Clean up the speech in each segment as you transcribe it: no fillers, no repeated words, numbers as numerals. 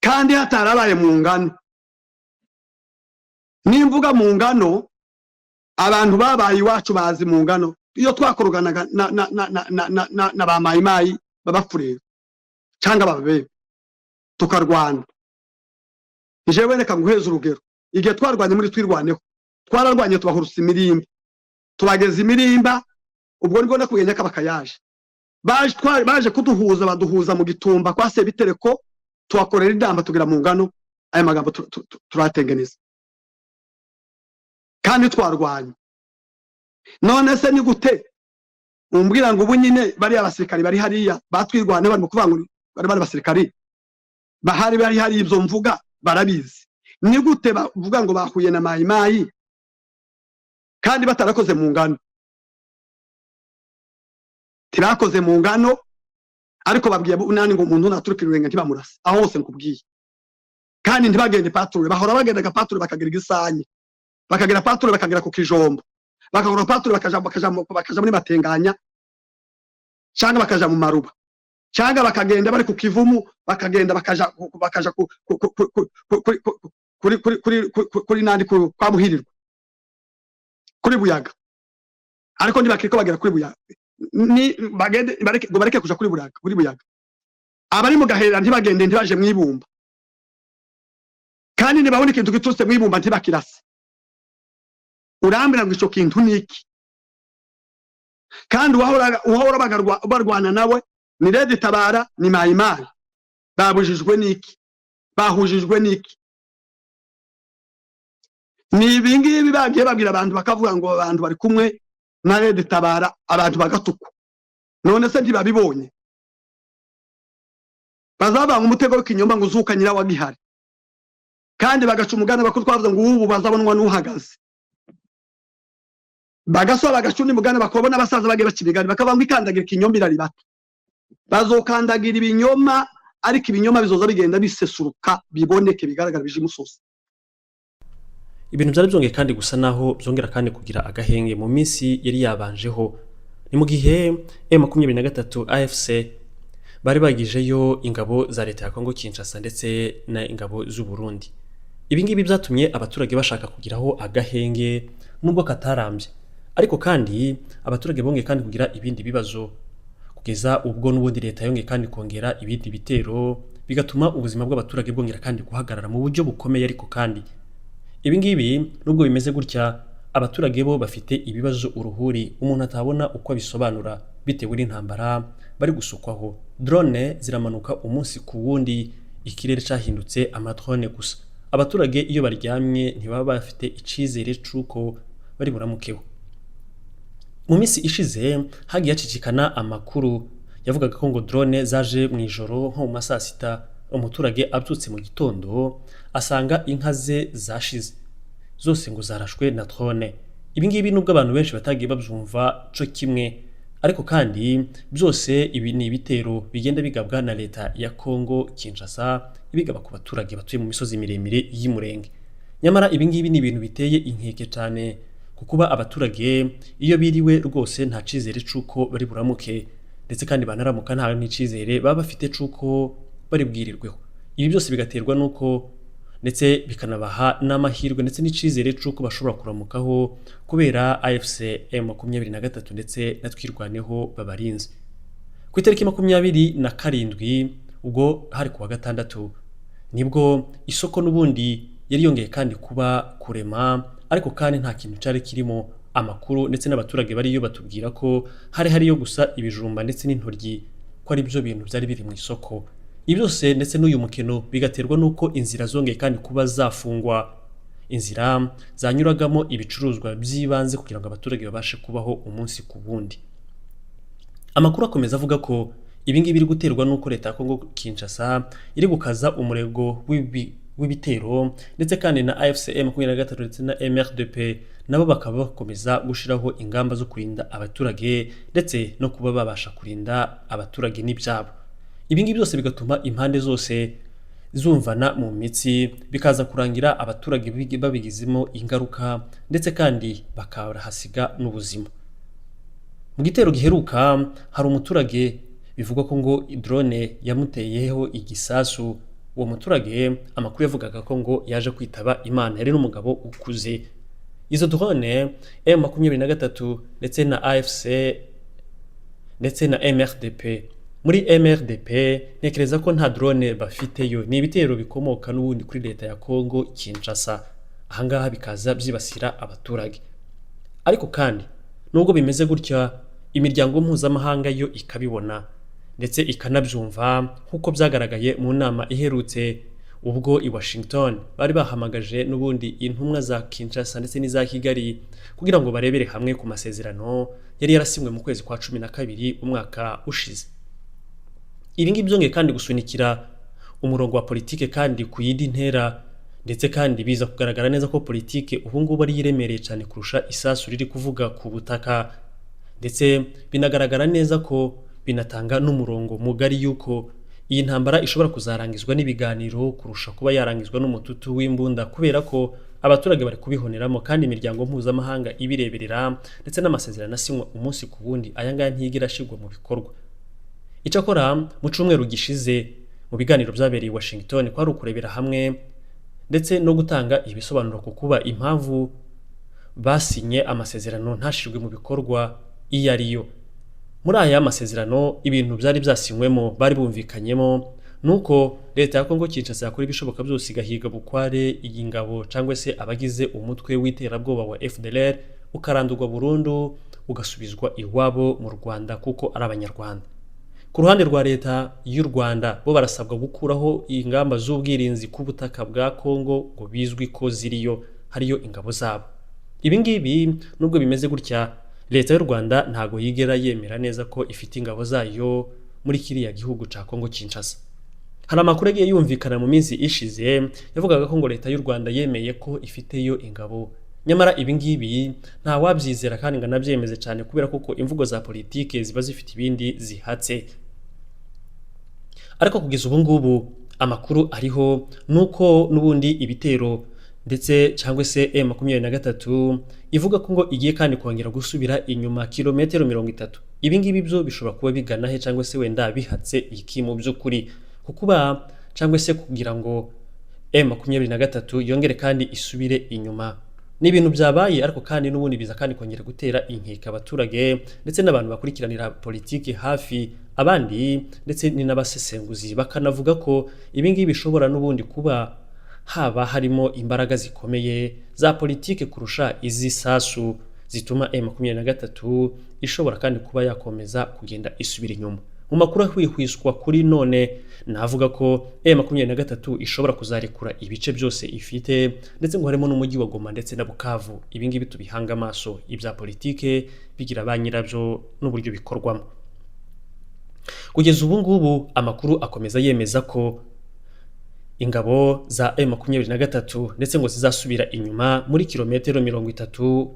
Kandi hatarabaye mu ngano. Nimvuga mu ngano, abantu babaye iwacu bazi mu ngano. Iyo twakoroganaga na ba Mayimayi b'Abafurero cyangwa Ababebe tukarwana, jewe reka nguheze urugero. Igihe twarwanye muri Twirwaneho, twararwanye tubahurusa imirimba, tubageza imirimba. Ubwo nibwo nakubwiye Nyakabaka yaje, baje kuduhuza, baduhuza mu Gitumba kwa Sebitereko, tuhakorera inama, tugera mu ngano. Aya magambo turatengeneza kandi twarwanye. None se ni gute umbwira ngo ubu nyine bariya basirikari bari hariya batwirwane, barimo kuvuga ngo bari basirikari bahari, bari hari, ibyo mvuga barabizi, ni gute bavuga ngo bahuye na Mayimayi kandi batarakoze mu ngano? Ntibakoze mu ngano, ariko babwiye nani ngo umuntu naturuka irurenga ntibamurase. Aho hose nkubwiye, kandi ntibagende patrouille, bahora bagendaga patrouille bakagera Igisanyi, bakagera patrouille bakagera ku Kijombo, bakagura patrouille bakaja muri Matenganya cyangwa bakaja mu Maruba, cyangwa bakagenda bari ku Kivumu, bakagenda bakaja ku ku ku ku ku kuri kuri kuri kuri kuri nandi kwa Muhirirwa kuri Buyaga. Ariko ntibakiriko bagera kuri Buyaga, ni bagende bareke ngo bareke kuja kuri Buyaga, kuri Buyaga. Abari mu Gahera ntibagende, ntibaje mwibumba, kandi ntibabona ikintu giturutse mwibumba ntibakirase. Urambwira ngo ico kintu niki? Kandi uwahora barwana nawe ni Red Tabara, ni Mayimayi. Babujijwe niki? Bahujijwe niki? Ni ibingibi bagiye babwira abantu, bakavuga ngo abantu bari kumwe na Red Tabara, abantu bagatukwa. None se ntibabibonye? Bazabanga umutego w'ikinyoma ngo uzuka nyirawagihari, kandi bagaca umugani bakuru twavuze ngo ubu bazabonwa n'uhagaze. Bagasaba bagaca undi mugani, bakabona abasaza bagiye baca imigani, bakavuga ngo ikandagira ikinyoma iraribata. Bazokandagira ibinyoma, ariko ibinyoma bizoza bigenda bisesuruka, biboneke, bigaragara, bije imusozi. Ibintu byari byongeye kandi gusa naho byongera kandi kugira agahenge mu minsi yari yabanjeho. Ni mu gihe M23 AFC bari bagijeyo ingabo za leta ya Kongo Kinshasa ndetse na ingabo z'u Burundi. Ibi ngibi byatumye abaturage bashaka kugiraho agahenge, nubwo katarambye. Ariko kandi abaturage bongeye kandi kugira ibindi bibazo, kugeza ubwo n'ubundi leta yongeye kandi kongera ibindi bitero, bigatuma ubuzima bw'abaturage bwongera kandi guhagarara mu buryo bukomeye. Ariko kandi ibi ngibi nubwo bimeze gutya, abaturage bo bafite ibibazo uruhuri umuntu atabona uko abisobanura, bitewe n'intambara bari gusukwaho. Drone ziramanuka umunsi ku wundi, ikirere cyahindutse amadrone gusa. Abaturage iyo baryamye ntibaba bafite icizere c'uko bari buramukeho. Mu minsi ishize hagiye hacicikana amakuru yavugaga ko ngo drone zaje mu ijoro nko mu ma saa sita, umuturage abyutse mu gitondo asanga inka ze zashize zose, ngo zarashwe na drone. Ibi ngibi nubwo abantu benshi batagiye babyumva co kimwe, ariko kandi byose ibi ni ibitero bigenda bigabwa na leta ya Kongo Kinshasa, ibigaba ku baturage batuye mu misozi miremire y'Imurenge. Nyamara ibi ngibi ni ibintu biteye inkeke cyane, kukuba abaturage iyo biriwe rwose nta cizere c'uko bari buramuke, ndetse kandi banaramuka nta n'icizere baba bafite c'uko bari bwirirweho. Ibi byose bigaterwa n'uko ndetse bikanabaha n'amahirwe ndetse n'icizere c'uko bashobora kuramukaho kubera AFC M23 ndetse na Twirwaneho babarinze. Ku itariki 27, ubwo hari kuwa gatandatu, nibwo isoko n'ubundi yari yongeye kandi kuba kurema, ariko kandi nta kintu cyari kirimo. Amakuru ndetse n'abaturage bariyo batubwira ko hari hariyo gusa ibijumba ndetse n'intoryi, ko ari byo bintu byari biri mu isoko. Ibi byose ndetse n'uyu mukino bigaterwa n'uko inzira zongeye kandi kuba zafungwa, inzira zanyuragamo ibicuruzwa by'ibanze kugira ngo abaturage babashe kubaho umunsi ku wundi. Amakuru akomeza avuga ko ibi ngibi biri guterwa n'uko leta ya Kongo Kinshasa iri gukaza umurego w'ibitero, ndetse kandi na AFC M23 ndetse na MRDP nabo bakaba bakomeza gushiraho ingamba zo kurinda abaturage ndetse no kuba babasha kurinda abaturage n'ibyabo. Ibi ngibi byose bigatuma impande zose zumvana mu mitsi, bikaza kurangira abaturage babigizemo ingaruka, ndetse kandi bakahasiga n'ubuzima. Mu gitero giheruka hari umuturage bivugwa ko ngo drone yamuteyeho igisasu. Uwo muturage amakuru yavugaga ko ngo yaje kwitaba Imana, yari n'umugabo ukuze. Izo drone M23 ndetse na AFC ndetse na MRDP, muri MRDP ntekereza ko nta drone bafiteyo, ni ibitero bikomoka n'ubundi kuri leta ya Congo Kinshasa, ahangaha bikaza byibasira abaturage. Ariko kandi nubwo bimeze gutya, imiryango mpuzamahanga yo ikabibona ndetse ikanabyumva, nk'uko byagaragaye mu nama iherutse ubwo i Washington bari bahamagaje n'ubundi intumwa za Kinshasa ndetse n'iza Kigali kugira ngo barebere hamwe ku masezerano yari yarasinywe mu kwezi kwa 12 umwaka ushize. Ibi ngibi byongeye kandi gusunikira umurongo wa politike kandi ku yindi ntera, ndetse kandi biza kugaragara neza ko politike ubu ngubu ari iremereye cyane kurusha isasu riri kuvuga ku butaka, ndetse binagaragara neza ko binatanga n'umurongo mugari yuko iyi ntambara ishobora kuzarangizwa n'ibiganiro kurusha kuba yarangizwa n'umututu w'imbunda, kubera ko abaturage bari kubihoneramo kandi imiryango mpuzamahanga ibireberera, ndetse n'amasezerano asinywa umunsi ku wundi aya ngaya ntiyigera ashyirwa mu bikorwa. Icyakora mu cyumweru gishize mu biganiro byabereye i Washington kwari ukurebera hamwe ndetse no gutanga ibisobanuro ku kuba impamvu basinye amasezerano ntashirwe mu bikorwa iyo ariyo. Muri aya masezerano ibintu byari byasinywemo bari bumvikanyemo nuko leta ya Kongo Kinshasa yakora ibishoboka byose igahiga bukware iyi ngabo cyangwa se abagize umutwe w'iterabwoba wa FDLR ukarandurwa burundu ugasubizwa iwabo mu Rwanda kuko ari abanyarwanda. Ku ruhande rwa leta y'u Rwanda bo barasabwa gukuraho ingamba z'ubwirinzi ku butaka bwa Kongo ngo bizwi ko ziriyo hariyo ingabo zabo. Ibi ngibi nubwo bimeze gutya, leta y'u Rwanda ntago yigera yemera neza ko ifite ingabo zayo muri kiriya gihugu ca Kongo Kinshasa. Hari amakuru yagiye yumvikana mu minsi ishize yavugaga ko ngo leta y'u Rwanda yemeye ko ifiteyo ingabo, nyamara ibi ngibi nta wabyizera kandi ngo anabyemeze cyane, kubera kuko imvugo za politike ziba zifite ibindi zihatse. Ariko kugeza ubu ngubu amakuru ariho nuko n'ubundi ibitero ndetse cyangwa se M23 ivuga ko ngo igiye kandi kongera gusubira inyuma kilometero 30. Ibi ngibi byo bishobora kuba bigana he cyangwa se wenda bihatse iki mu by'ukuri, kukuba cyangwa se kugira ngo M23 yongere kandi isubire inyuma ni ibintu byabaye, ariko kandi n'ubundi biza kandi kongera gutera inkeka abaturage ndetse n'abantu bakurikiranira politiki hafi, abandi ndetse ni n'abasesenguzi bakanavuga ko ibi ngibi bishobora n'ubundi kuba haba harimo imbaraga zikomeye za politiki kurusha iz'isasu zituma M23 ishobora kandi kuba yakomeza kugenda isubira inyuma. Mu makuru ahwihwiswa kuri none navuga ko M23 ishobora kuzarekura ibice byose ifite, ndetse ngo harimo n'umujyi wa Goma ndetse na Bukavu. Ibi ngibi tubihanga amaso, ibya politike bigira ba nyirabyo n'uburyo bikorwamo. Kugeza ubu ngubu amakuru akomeza yemeza ko ingabo za M23 ndetse ngo zizasubira inyuma muri kilometero 30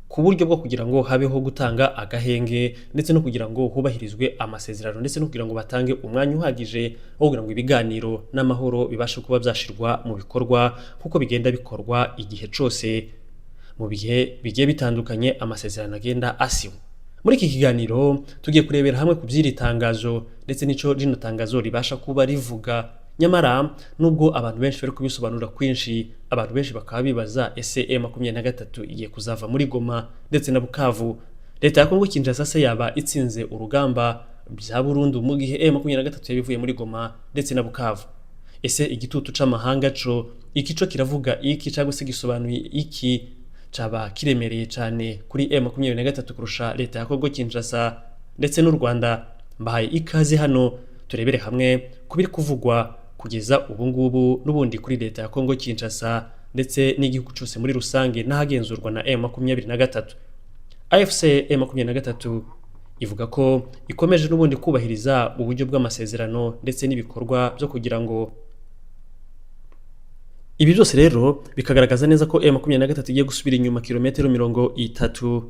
ku buryo bwo kugira ngo habeho gutanga agahenge ndetse no kugira ngo hubahirizwe amasezerano ndetse no kugira ngo batange umwanya uhagije wo kugira ngo ibiganiro n'amahoro bibashe kuba byashirwa mu bikorwa kuko bigenda bikorwa igihe cose mu bihe bigiye bitandukanye amasezerano agenda asinywa. Muri iki kiganiro tugiye kurebera hamwe ku by'iri tangazo ndetse n'ico rino tangazo ribasha kuba rivuga. Nyamara nubwo abantu benshi bari kubisobanura kwinshi, abantu benshi bakaba bibaza ese M23 igiye kuzava muri Goma ndetse na Bukavu, leta ya Kongo Kinshasa se yaba itsinze urugamba bya burundu mu gihe M23 yabivuye muri Goma ndetse na Bukavu? Ese igitutu c'amahanga co ikico kiravuga iki cyangwa se gisobanuye iki, caba kiremereye cyane kuri M23 kurusha leta ya Kongo Kinshasa ndetse n'u Rwanda? Mbahaye ikaze hano turebere hamwe kubiri kuvugwa kugeza ubu ngubu n'ubundi kuri leta ya Kongo Kinshasa ndetse n'igihugu cyose muri rusange n'ahagenzurwa na M23. AFC M23 ivuga ko ikomeje n'ubundi kubahiriza uburyo bw'amasezerano ndetse n'ibikorwa byo kugira ngo ibi byose rero bikagaragaza neza ko M23 igiye gusubira inyuma kilometero 30,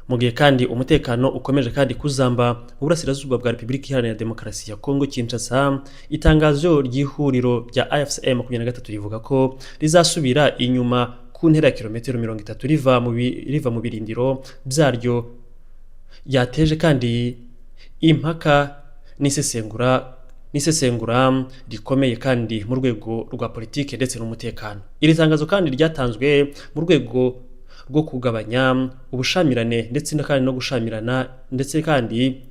mu gihe kandi umutekano ukomeje kandi kuzamba mu burasirazuba bwa Repubulika Iharanira Demokarasi ya Kongo Kinshasa. Itangazo ry'ihuriro rya AFC M23 rivuga ko rizasubira inyuma ku ntera ya kilometero 30 riva mu birindiro byaryo, yateje kandi impaka n'isesengura n'isesengura rikomeye kandi mu rwego rwa politike ndetse n'umutekano. Iri tangazo kandi ryatanzwe mu rwego rwo kugabanya ubushamirane ndetse kandi no gushamirana ndetse kandi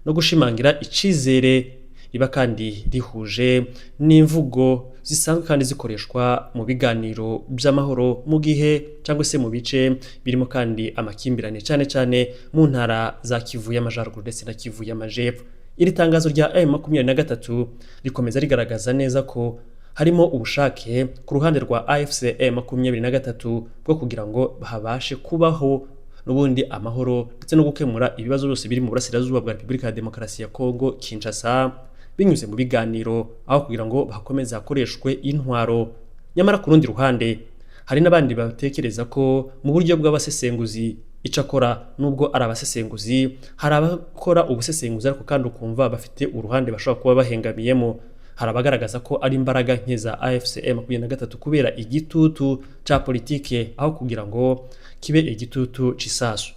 no gushimangira icizere, riba kandi rihuje n'imvugo zisanzwe kandi zikoreshwa mu biganiro by'amahoro mu gihe cyangwa se mu bice birimo kandi amakimbirane, cyane cyane mu ntara za Kivu y'Amajyaruguru ndetse na Kivu y'Amajepfo. Iri tangazo rya M23 rikomeza rigaragaza neza ko harimo ubushake ku ruhande rwa AFC M23 bwo kugira ngo habashe kubaho n'ubundi amahoro ndetse no gukemura ibibazo byose biri mu burasirazuba bwa Repubulika ya Demokarasi ya Kongo Kinshasa binyuze mu biganiro, aho kugira ngo hakomeze hakoreshwe intwaro. Nyamara ku rundi ruhande hari n'abandi batekereza ko mu buryo bw'abasesenguzi, icakora nubwo ari abasesenguzi, hari abakora ubusesenguzi ariko kandi ukumva bafite uruhande bashobora kuba bahengamiyemo. Hari abagaragaza ko ari imbaraga nke za AFC M23 kubera igitutu ca politike aho kugira ngo kibe igitutu c'isasu.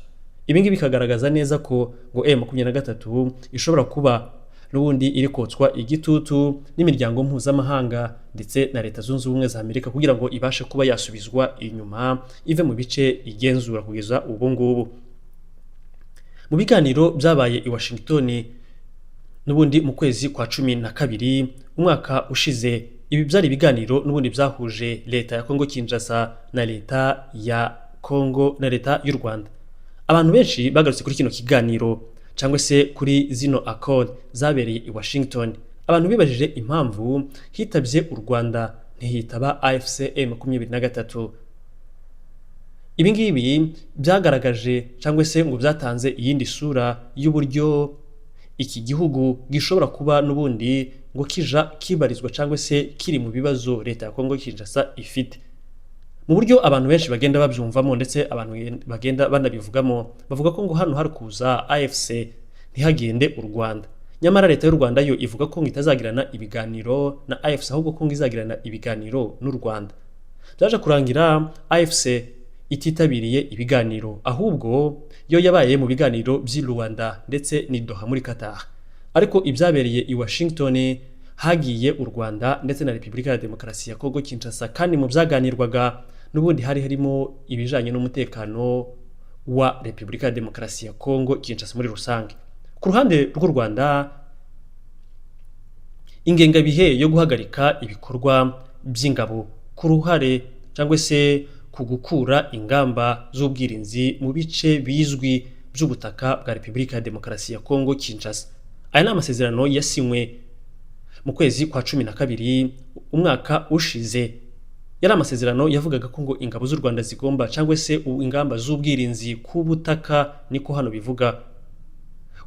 Ibi ngibi bikagaragaza neza ko ngo M23 ishobora kuba n'ubundi iri kotswa igitutu n'imiryango mpuzamahanga ndetse na Leta Zunze Ubumwe za Amerika kugira ngo ibashe kuba yasubizwa inyuma ive mu bice igenzura kugeza ubu ngubu. Mu biganiro byabaye i Washington n'ubundi mu kwezi kwa 12 umwaka ushize, ibi byari ibiganiro n'ubundi byahuje leta ya Kongo Kinshasa na leta ya Kongo na leta y'u Rwanda. Abantu benshi bagarutse kuri kino kiganiro cyangwa se kuri zino accord zabereye i Washington. Abantu bibajije impamvu hitabye u Rwanda ntihitaba AFC M23. Ibi ngibi byagaragaje cyangwa se ngo byatanze iyindi sura y'uburyo iki gihugu gishobora kuba n'ubundi ngo kija kibarizwa cyangwa se kiri mu bibazo leta ya Kongo Kinshasa ifite. Mu buryo abantu benshi bagenda babyumvamo ndetse abantu bagenda banabivugamo, bavuga ko ngo hano hari kuza AFC ntihagende u Rwanda. Nyamara leta y'u Rwanda yo ivuga ko ngo itazagirana ibiganiro na AFC, ahubwo ko ngo izagirana ibiganiro n'u Rwanda. Byaje kurangira AFC ititabiriye ibiganiro, ahubwo yo yabaye mu biganiro by'i Rwanda ndetse n'i Doha muri Qatar. Ariko ibyabereye i Washington hagiye u Rwanda ndetse na Repubulika ya Demokarasi ya Kongo Kinshasa, kandi mu byaganirwaga n'ubundi hari harimo ibijanye n'umutekano wa Repubulika ya Demokarasi ya Kongo Kinshasa muri rusange. Ku ruhande rw'u Rwanda, ingengabihe yo guhagarika ibikorwa by'ingabo ku ruhare cyangwa se ku gukura ingamba z'ubwirinzi mu bice bizwi by'ubutaka bwa Repubulika ya Demokarasi ya Kongo Kinshasa. Aya ni amasezerano yasinywe mu kwezi kwa 12 umwaka ushize. Yari amasezerano yavugaga ko ngo ingabo z'u Rwanda zigomba cyangwa se ingamba z'ubwirinzi ku butaka, niko hano bivuga.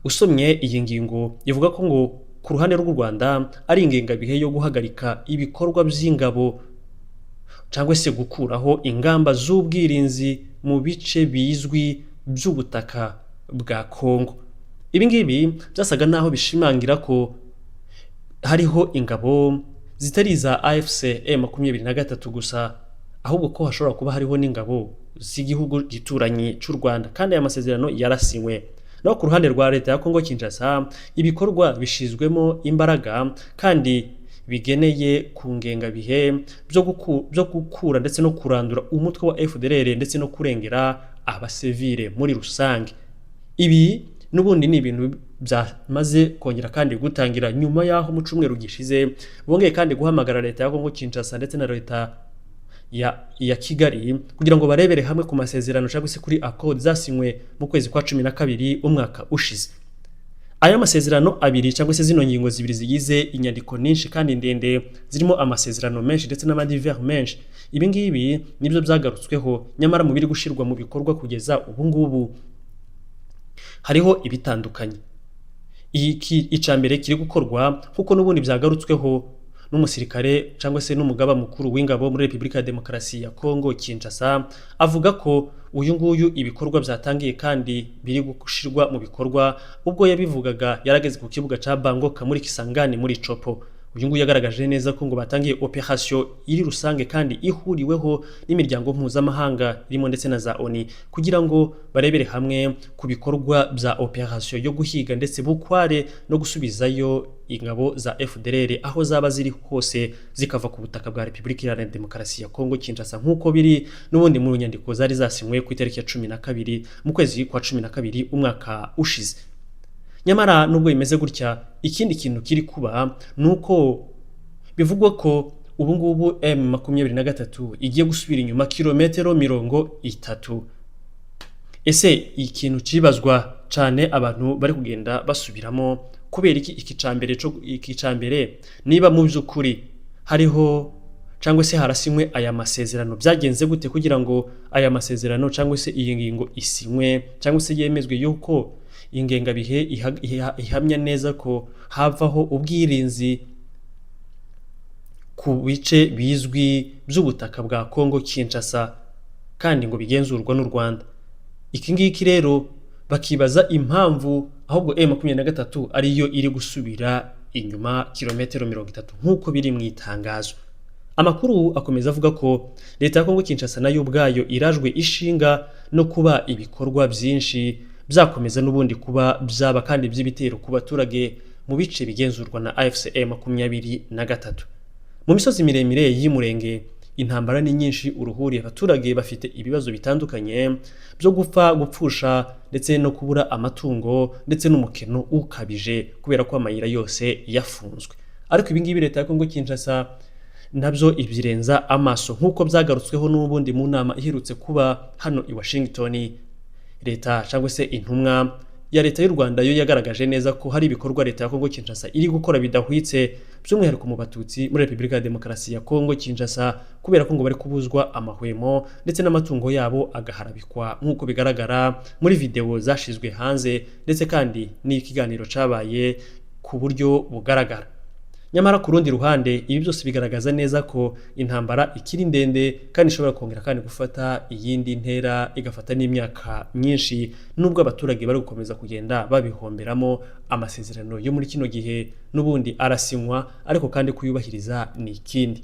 Usomye iyi ngingo ivuga ko ngo ku ruhande rw'u Rwanda ari ingengabihe yo guhagarika ibikorwa by'ingabo cyangwa se gukuraho ingamba z'ubwirinzi mu bice bizwi by'ubutaka bwa Kongo. Ibi ngibi byasaga naho bishimangira ko hariho ingabo zitari iza AFC M23 gusa, ahubwo ko hashobora kuba hariho n'ingabo z'igihugu gituranyi cy'u Rwanda, kandi aya masezerano yarasinywe. Naho ku ruhande rwa leta ya Kongo Kinshasa, ibikorwa bishizwemo imbaraga kandi bigeneye ku ngengabihe byo gukura ndetse no kurandura umutwe wa FDLR ndetse no kurengera abasivile muri rusange. Ibi n'ubundi ni ibintu byamaze kongera kandi gutangira nyuma y'aho mu cyumweru gishize bongeye kandi guhamagara leta ya Kongo Kinshasa ndetse na leta ya Kigali kugira ngo barebere hamwe ku masezerano cyangwa se kuri accord zasinywe mu kwezi kwa 12 umwaka ushize. Aya masezerano abiri cyangwa se zino ngingo zibiri zigize inyandiko nyinshi kandi ndende zirimo amasezerano menshi ndetse n'amadiver menshi, ibi ngibi nibyo byagarutsweho. Nyamara mu biri gushirwa mu bikorwa kugeza ubu ngubu hariho ibitandukanye. Icya mbere kiri gukorwa kuko n'ubundi byagarutsweho n'umusirikare cyangwa se n'umugaba mukuru w'ingabo muri Repubulika ya Demokarasi ya Kongo Kinshasa, avuga ko uyu nguyu ibikorwa byatangiye kandi biri gushirwa mu bikorwa. Ubwo yabivugaga yarageze ku kibuga ca Bangoka muri Kisangani muri Chopo. Uyu nguyu yagaragaje neza ko ngo batangiye operation iri rusange kandi ihuriweho n'imiryango mpuzamahanga irimo ndetse na za ONU, kugira ngo barebere hamwe ku bikorwa bya operation yo guhiga ndetse bukware no gusubizayo ingabo za FDLR aho zaba ziri hose, zikava ku butaka bwa Repubulika Iharanira Demokarasi ya Kongo Kinshasa, nk'uko biri n'ubundi mu nyandiko zari zasinywe ku itariki ya 12 mu kwezi kwa 12 umwaka ushize. Nyamara nubwo bimeze gutya, ikindi kintu kiri kuba ni uko bivugwa ko ubu ngubu M23 igiye gusubira inyuma kilometero 30. Ese ikintu kibazwa cyane, abantu bari kugenda basubiramo, kubera iki? Iki cambere, niba mu by'ukuri hariho cyangwa se harasinywe aya masezerano, byagenze gute kugira ngo aya masezerano cyangwa se iyi ngingo isinywe cyangwa se yemezwe yuko ingengabihe ihamya neza ko havaho ubwirinzi ku bice bizwi by'ubutaka bwa Kongo Kinshasa kandi ngo bigenzurwa n'u Rwanda? Iki ngiki rero bakibaza impamvu ahubwo M23 ariyo iri gusubira inyuma kilometero 30 nk'uko biri mu itangazo. Amakuru akomeza avuga ko leta ya Kongo Kinshasa nayo ubwayo irajwe ishinga no kuba ibikorwa byinshi byakomeza n'ubundi kuba byaba kandi by'ibitero ku baturage mu bice bigenzurwa na AFC M23 mu misozi miremire y'Imurenge. Intambara ni nyinshi uruhuri, abaturage bafite ibibazo bitandukanye byo gupfa, gupfusha ndetse no kubura amatungo, ndetse n'umukeno ukabije kubera ko amayira yose yafunzwe. Ariko ibi ngibi leta ya Kongo Kinshasa nabyo ibirenza amaso, nk'uko byagarutsweho n'ubundi mu nama iherutse kuba hano i Washington. Leta cyangwa se intumwa ya leta y'u Rwanda yo yagaragaje neza ko hari ibikorwa leta ya Kongo Kinshasa iri gukora bidahwitse, by'umwihariko mu Batutsi muri Repubulika ya Demokarasi ya Kongo Kinshasa, kubera ko ngo bari kubuzwa amahwemo ndetse n'amatungo yabo agaharabikwa, nk'uko bigaragara muri video zashizwe hanze ndetse kandi n'ikiganiro cabaye ku buryo bugaragara. Nyamara ku rundi ruhande, ibi byose bigaragaza neza ko intambara ikiri ndende kandi ishobora kongera kandi gufata iyindi ntera, igafata n'imyaka myinshi, nubwo abaturage bari gukomeza kugenda babihomberamo. Amasezerano yo muri kino gihe n'ubundi arasinywa, ariko kandi kuyubahiriza ni ikindi.